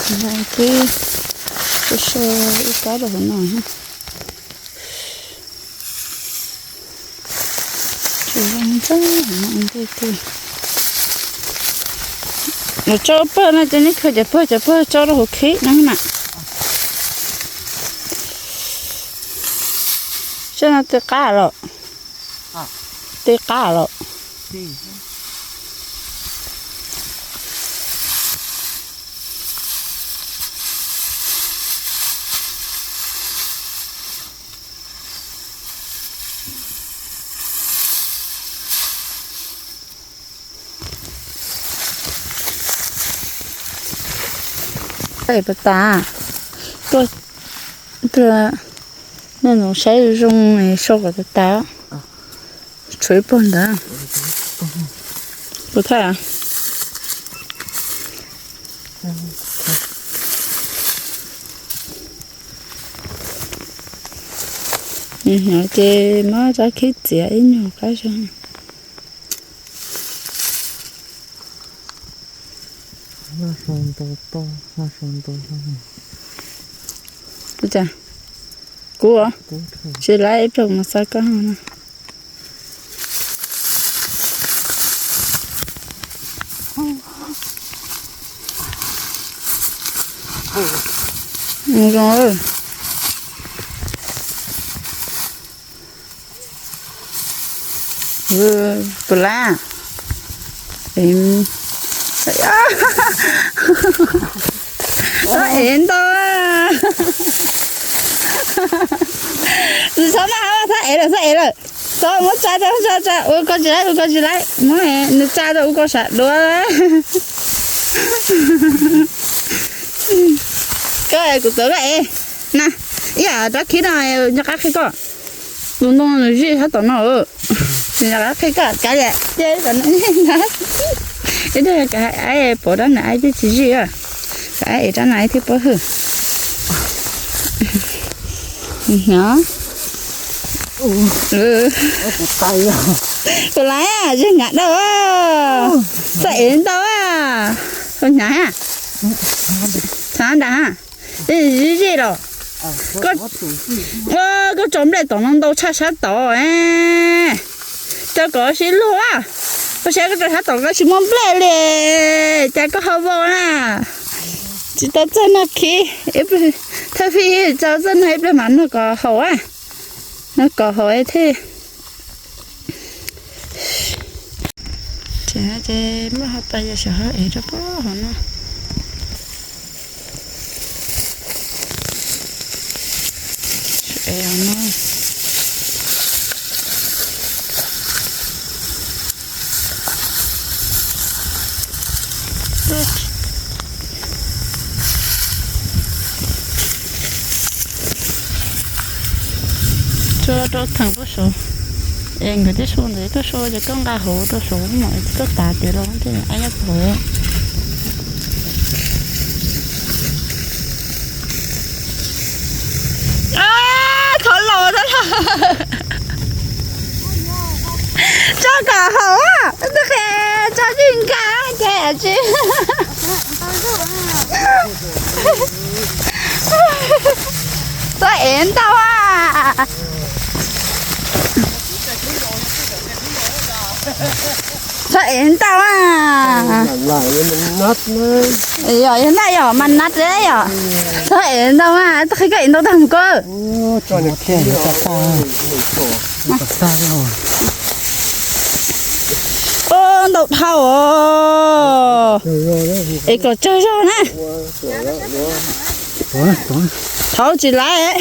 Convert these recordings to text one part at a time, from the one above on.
Tib so ib kab rau hauv no. Tsis zoo ntxag no ntej tiag. Los tso pawg no ces nej khaws cov pawg, cov pawg tso rau hauv khib no na. Seb no tw qab los, tw qab los. Pas tas, tuaj, nej mus saib zoo zoo, sau kom tas tas. Tshuav ib pawg ntawd. Puas thaj? Hnov ces muab rab khib txiav ib nyuag qab zog. Kuv, tsis laib ib pliag kuv mus xa koj no. Zoo. Puas laib? Txhob ev ntau. Tsis txhob maj, txhob ev lawm, txhob ev lawm. Txhob muab tsa rau, tsa, tsa, ua koj tsis laib, ua koj tsis laib. Muab nws tsa rau ua koj sawv daws. Koj, kuv tuav koj ev na. Ib yam rab khib no nco qab qhib koj. Tus ntoo nws zij sab tom no. Nws nco qab qhib koj kav liam ib tug kav aib pov rab na aib twb tsis zij. Kav aib ev rab na aib thiaj paub hwj. Hnov. Puas laib, zig hnyav dawb. Txhob ev ntau. Puas hnyav, txhav nram. Zij zij los. Koj tso nplej tom no ntau tshaj sab tod. Cov kom sib luag. Koj saib koj rau sab tom koj tsis muaj nplej li, cas koj ho vau na. Tsis tau txawj noj khib, thawj fij tso txawj noj ib pliag mas noj kom haum a. Noj kom haum thiaj. Ces muab ho pais yog sawv hauv ev rau pem hauv no. Tso rau theem tuaj saud. Es nkawd twb su ntawd tuaj su ces koj nqa hauv rau saud mas tuaj tav tiav los thiaj ai nyob hauv. Thov los, thov los. Tso kom haum, twb qhia tso tsis nqa ces tsis. Txhob ev ntau a. Txhob ev ntau a. Yog, yog na, yog mas nab yog. Txhob ev ntau a, twb qhia koj ev ntau tag mus koj. Ntau dhau os. Es kom tsawg zog na. Thaum tsis laib.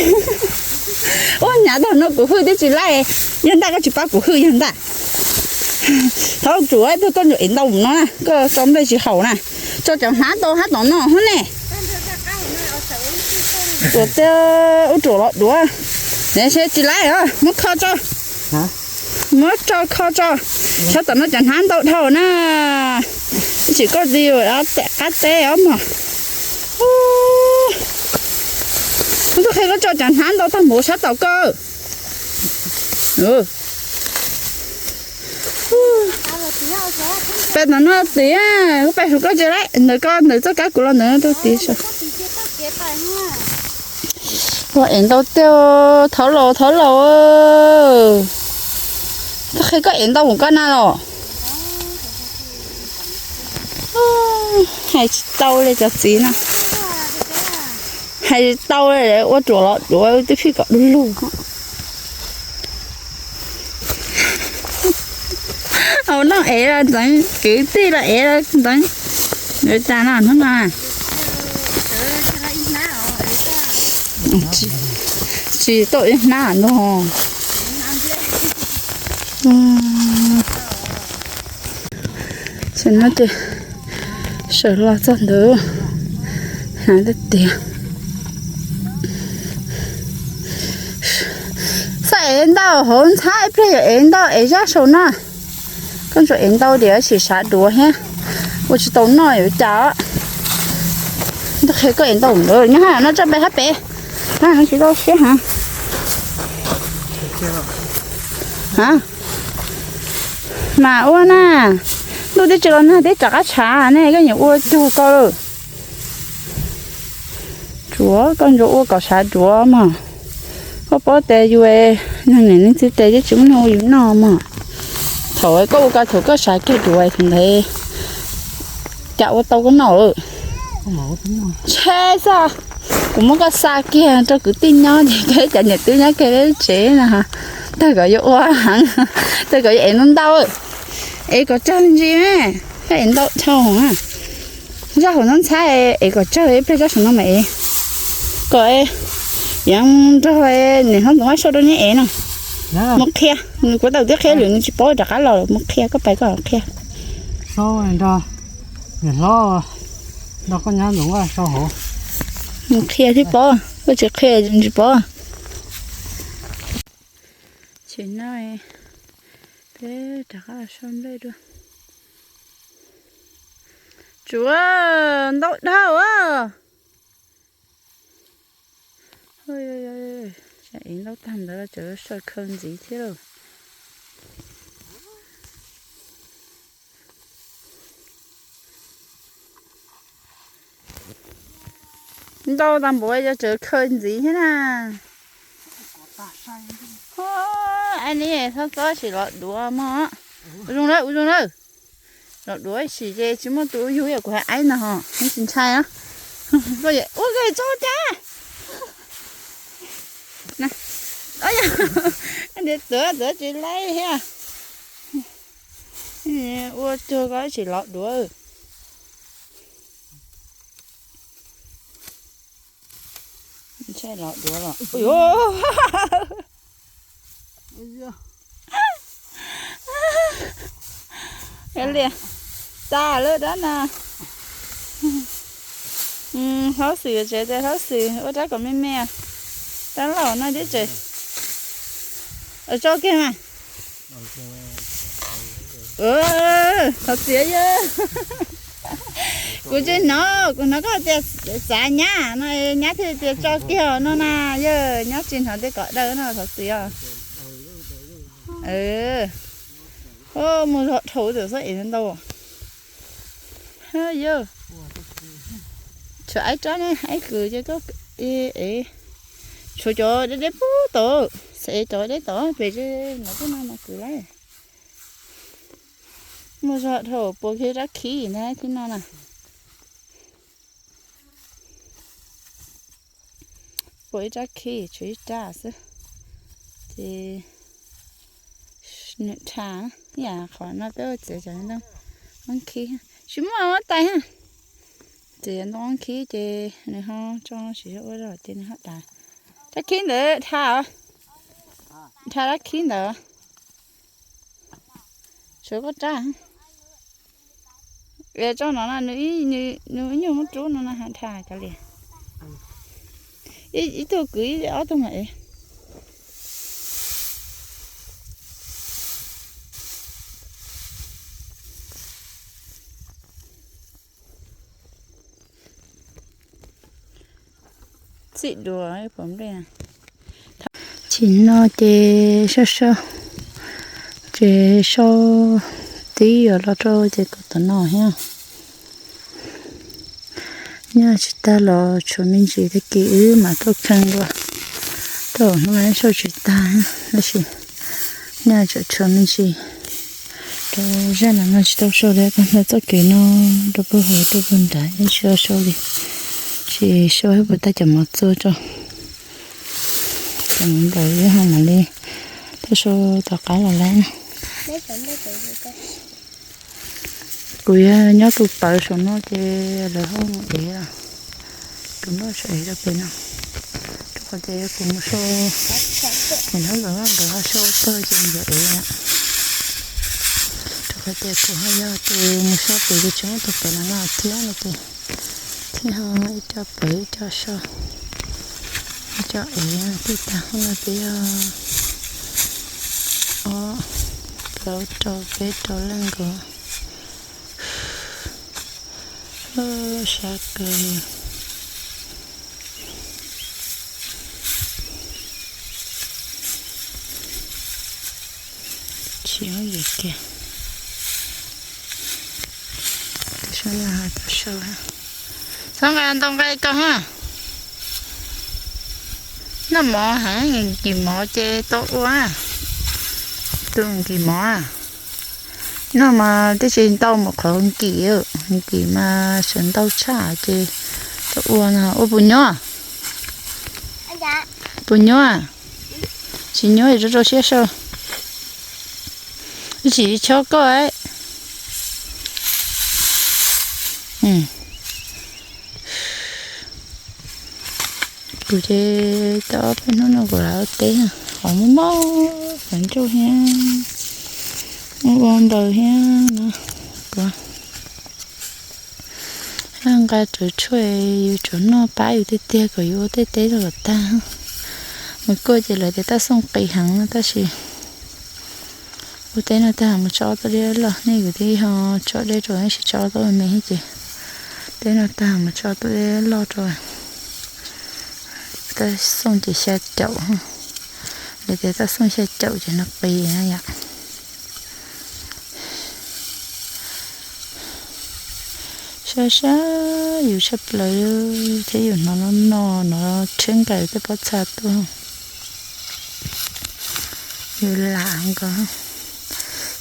Ua nyav tag no kuv hwj twb tsis laib. Yog ntaj koj tsis pab kuv hwj yog ntaj. Thaum tsuav tug koj nyuam ev ntau no na, koj tso nplej tsis haum na. Tso cov hnav ntau hab tom no hab ne. Ua tiag, ua ruam los duav. Seb tsis laib os, muab kho tso. Muab tso kho tso. Sab tom no cov hnav ntau dhau na. Tsis koj ti tem qab teb os mog. Muab tub qhe koj tso cov hnav ntau tag mus sab tom koj. Peb ntawm no tim, koj pais hauv koj tsev lawm, ntawm koj ntawm txoj kab kuv los ntawm no rau tim saum. Ua ev ntau tiag, thov laus thov laus. Koj qhia koj ev ntau mus koj na los. Hais tsis tau li cov txiv no. Hais tsis tau li, ua ruam los duav twb phij kom du lug. Au, noj ev los ntxeev, kwv tij los ev los ntxeev. Yuav cas no hnub no. Tsis tau ib hnab no. Ces no ces sawv los txog ntawd, hnav tiag tiag. Xav ev ntau hauv ntxhab ib pliag, yuav ev ntau ev zaj saum no. Koj ntsuas ev ntau diam sim sav duav thiab, ua tsis tau noj yuav cas. Ntawd qhia koj ev ntau ntawd nyob no tso pem hab pem, no tsis tau siab heev. Mas ua na, ntuj twb tsis los nag twb rov qab tshav ne, koj nyiam ua cuag koj lawm. Tsuav koj ntsuas ua kom sav duav mog. Koj paub tias yus neeg niam neeg txiv tes twb tsis muaj neeg ua yus noj mog. Thaum koj ua ko thaum koj sav kiag duav thaum ntawd cas ua tau koj noj. Ntshe xwb, kuv muab koj xa kiag rau kwv tij nyob ces koj cov niam tub nyob kiag peb tsev no, tawg kom yuav ua heev, tawg kom yuav ev ntau ntau, ev kom tsawg ntsis, koj ev ntau dhau. Zaj hauv no ntxhab es kom tsawg ib pliag zaj saum no mas es kom yuav nrog niam hlob Ntxoov Vaj Soj rau neb ev no. Mus qhia, nws kuv tau twb qhia lawm nws tsis paub rov qab los, mus qhia koj pais koj qhia. Niam hlob nrog koj nyab Ntxoov Vaj Soj hauv. Mus qhia thiaj paub, koj tsis qhia tsis paub. Ces no peb rov qab los sau nplej dua. Tsuav ntau dhau. Ev ntau tag ntawd los tseem saw khaws ntxiv thiab lauj. Ntau tag npaum yog tseem khaws ntxiv thiab na. Aib ne, txhob txob sim los duav mog. Ua zoo lawm, ua zoo lawm. Los duav sim ces tsis muaj tus yug yam kuv hais aib no ho, neb tsis ntshai. Ua koj tso cas. Ntiav tuav tuav tsis laib thiab. Ua cuag koj tsis los duav. Ntshai los duav los. Ua li tas lawm dab na. Hlob Xwm tsev tes Hlob Xwm ua rab kom me me. Rab laus no tib tsev. Tso kiag mas. Thov txim yawg. Kuv tsis hnov, kuv hnov koj tias txav nyab no, nyab thiaj tias tso kiag no na yawg, nyab tsis hnov tias kom daw no thov txim os. Mus zog dhau txawm xob ev ntau. Yawg, tshuav aib rab ne, aib kwv ces koj ev. Tshuav cov deb deb pub tod, xav ev cov deb tod pem no, pub no mas kwv lawm. Muaj zog dhau, puas kiag rab khib na, khib no na. Puas ib rab khib, tshuav ib rab xwb. Ces nws dhau, ib yam qhov no peb ua txiav cov ntoo khib, tsis muaj ua tais. Txiav ntoo khib ces nws ho tso siv ua zog ces nws ho dav. Rab khib ntawd dhau, dhau rab khib ntawd. Tshuav koj rab. Es tso no na, nws ib nyuag muab rub no na, dhau kav liam. Ib tug kwv ib ob tug mam ev. Txim dua pom nplej. Chim no ces sau sau, ces sau tib yuav los rau ces kuv tom no thiab. Nyaj tsis tag los tshuav me ntsis, tag kis wb mam tuaj kheej dua. Rau hnub no sau tsis tag, tab sis nyaj tseem tshuav me ntsis. Rau zaj no tsis tau sau li, tag nrho txoj kev no rau puag hauv rau puag nrad yeej tsis tau sau li. Tsis sau puas tag cov mov txua tso. Cov mov nplaum ho mam li tuaj sau tom qab los lawm. Kuv yog nyob tus pawv saum no ces lawv ho mus ev, tus noj saum ev rau pem no. Rau qhov tias yog kuv mus sau, ces hnub ntawd nkawd ho sau tag ces nkawd ev. Rau qhov tias kuv ho yog tus mus sau pem ces tsis muaj tus pem los no thiab no ces thiaj ho ib co pawv ib co sau, ib co ev. Tej tag hauv no ces yog ob plaub rau peb rau leej nkaus. Sab kawg. Tsis ua li kiag. Tus sau no has tus sau, txhob nqa ntau nqa ko ha. Noj mov heev, nkim mov ces tau ua. Tus nkim mov, noj mas twb tsis ntau mus qhov nkim, nkim mas sawv ntau tshaj ces tau ua no. Ua puas nyuaj? Puas nyuaj? Tsis nyuaj rau rau siab sau. Ib tsis chob koj. Kuv ces tau ob peb hnub no kuv lam ua teb, qhov muaj mob qhov ncauj thiab, ua npaws thiab no. Kuv nqa rawv tshuaj yus tsuas noj pab yus tiag tiag kom yus ua tej teb kom tag. Mus kuaj ces lawv tias tab xooj qis heev no tab sis ua teb no tag mus tso tuaj dej loj, nej kwv tij ho tso dej rau, tab sis tso tuaj me thiab ces teb no tag mus tso tuaj dej loj rau. Tab xooj ces xya caum, lawv tias tab xooj xya caum ces no qis na yom. Sab sab yus tshaj plaws thiab, yus hnov no no no rhiab nkaus tej pob txha tuaj. Yus lam nkaus,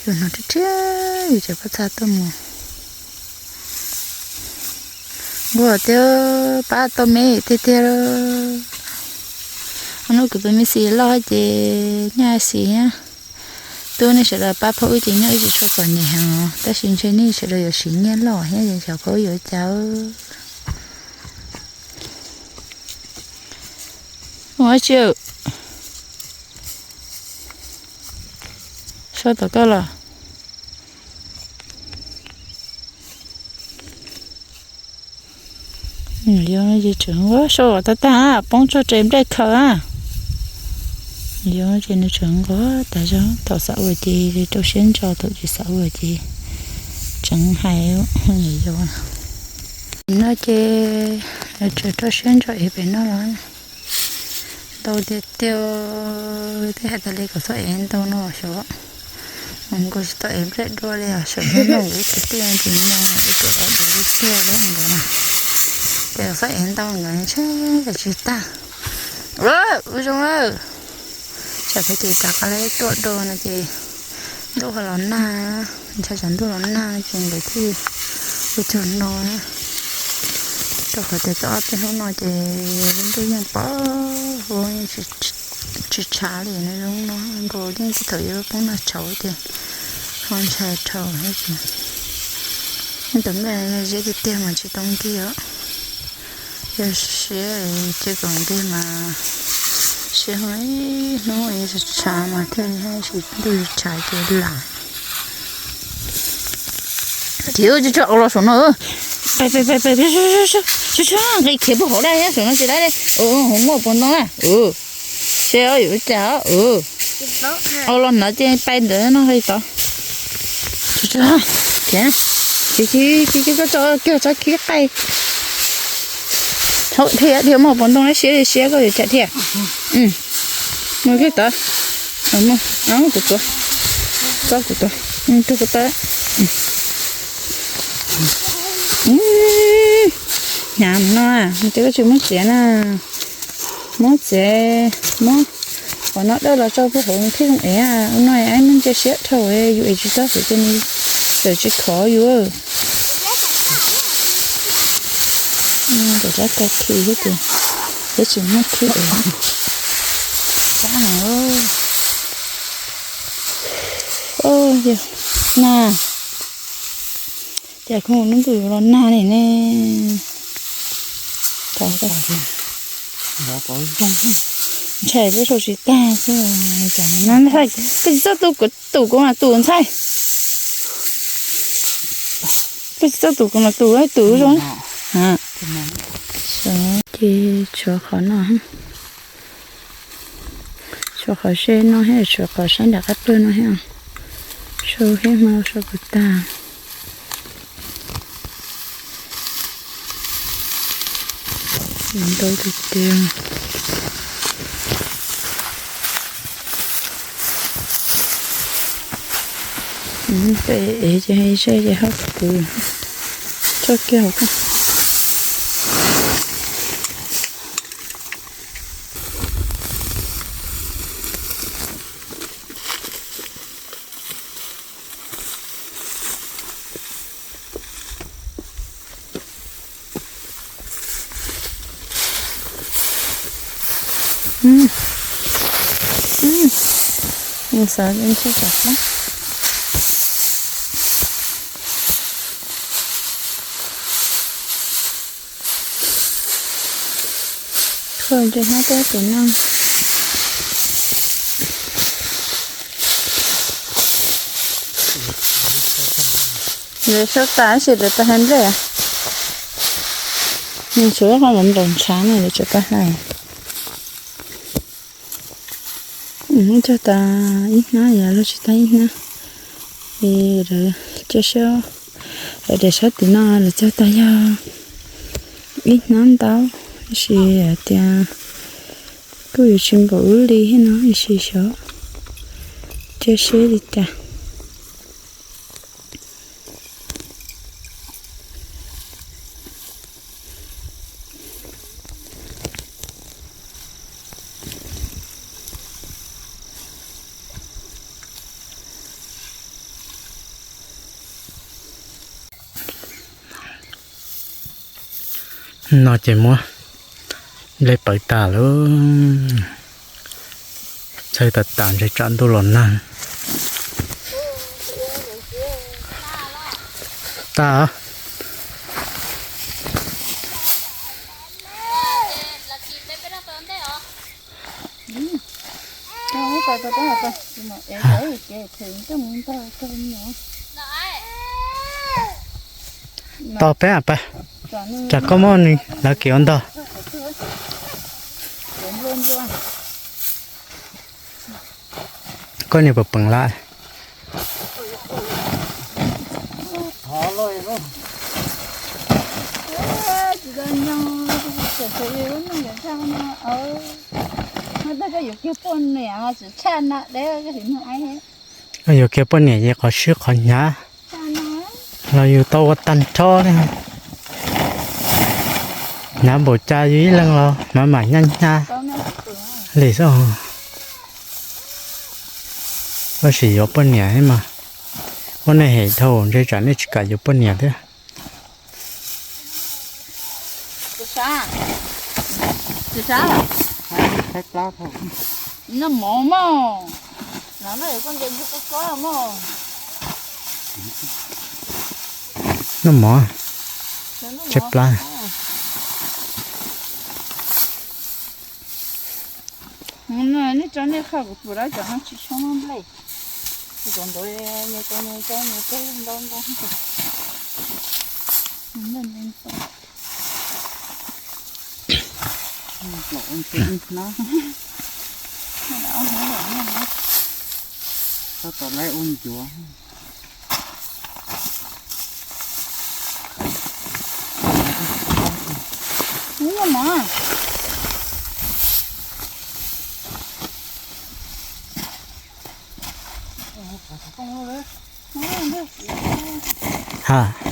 yus hnov rhiab rhiab yus cov pob txha tuaj mus. Nquag tiag, pab tau me tiag tiag. Hnub kuv tus me xis loj ces nyaj xis thiab. Tub nej sawv daws pab phauj wb ces nyaj wb tsis tshua txom nyem heev, tab sis ntshe nej sawv daws yuav siv nyiaj loj thiab es xyov phauj wb yuav ua cas. Ua tsi, sau tom koj los. Yog no ces tseem nquag, sau tag tag poob tsuag tes nplej khaws a. Yog no ces nws tseem nquag tas zog, thaum xav ua ces rau siab ntso, thaum tsis xav ua ces tseem hais yus. No ces tseem rau siab ntso ev pem no los ntau tiag tiag, twb hais tas li kom txhob ev ntau no xyov. Nkaus tsis tau ev nplej dua li os, saum hnub no ib tug tij ces no ib tug ev tiag li ntawd. Ces txhob ev ntau nkawd ntshe tsis tag. Ua zoo lawm. Tsam thaum ces rov qab tuaj dua no ces ntuj ho los nag, ntshai tsam ntuj los nag ces nkawd thiaj ua tsaug no. Rau qhov tias tau ob peb hnub no ces lub ntuj yeej pom huab, tsis tshav li no zoo no, nkaus yeej thaum yuav poob nag tshauv ces ho ntshai dhau thiab ces. Tus nplej no yog ziab tiag tiag mas tsis tau nkig os. Yog siab ces kom nkig mas siab ib hnub tshav mas thiaj li, tab sis ntuj tshav ces lam. Ces tsis tshua los saum no, pais pais pais pais, tsis tshua nqis khiav puag hauv daj saum no ces dab li, hauv muaj puas ntoo na. Seb yuav cas, los hnov ces pais ntawd no li tod. Ces koj tso kiag tsob khib qaij. Thiab dhia muaj puas ntoo na, siab li siab koj yuav cas thiab. Mus kiag tod. Kuv tuav, txob kuv tuav, tug kuv tau. Hnyav no, ces koj tsis muab txiav na. Muab txiav, muab qhov no dawj los tso puag hauv thiaj zoo ev. Ua no es muab ntsia siab dhau, yus ev tsis tau xwb ces nws txawm tsis khov yus. Cov rab kaw khi thiab tias, peb tsis muaj khi ev. Rab no, yog na, cas koj mus lub ntuj los nag li ne. Ntshai peb sau tsis tag xwb. Koj tsis txawj tus kuv, tus kuv mas tus ntshai. Koj tsis txawj tus kuv mas tus, tus zoo. Ces tshuav qhov no, tshuav qhov ze no thiab tshuav qhov sab nram qab plawg no thiab. Sau thiab hmo sau puas tag. Ntau tiag tiag. Peb ev ces haj ze ces haj kwv tso kiag hauv ko. Xav ntshe tsam hab. Khuj ntses hnab peb tus no. Lawv sau tas tab sis lawv tau hla nplej. Nws tshuav ib qho nplaum ntshav ne, lawv tseem tau hla. Cog tas ib hnab, yog luag tsis tag ib hnab. Es lawv cia siab, lawv daim sab tim no lawv cog tas yog ib hnab ntau, tab sis hais tias kuj yuav tsis npaum ub li thiab no, tab sis xyov cia siab li cas. No ces muab nplej pawv tas lawm. Txhawj tas tas ntshe tsam ntuj los nag. Tag. Tos peb a pab, tsam koj muab nws lawv kev ua ntog. Koj niag peem peem lawm. Yuav kiag poj niam ces qhov swb qhov hnyav los yus tau ua tag nrho li. Hnyav npaum cas yus ib leeg los mam mam nyab hnyav li xwb. Tab sis yuav poj niam mas, ua nej hem dhau ntshe tsam nej tsis kam yuav poj niam thiab. Noj mov, tshaib plab. Nej tso nej qhov kuv pum lawm cov no tsis tshua muaj nplej. Kuv cov ntawd, cov ntawd ntau ntau. Tab tom lawv ua ncuav. Noj mov. A,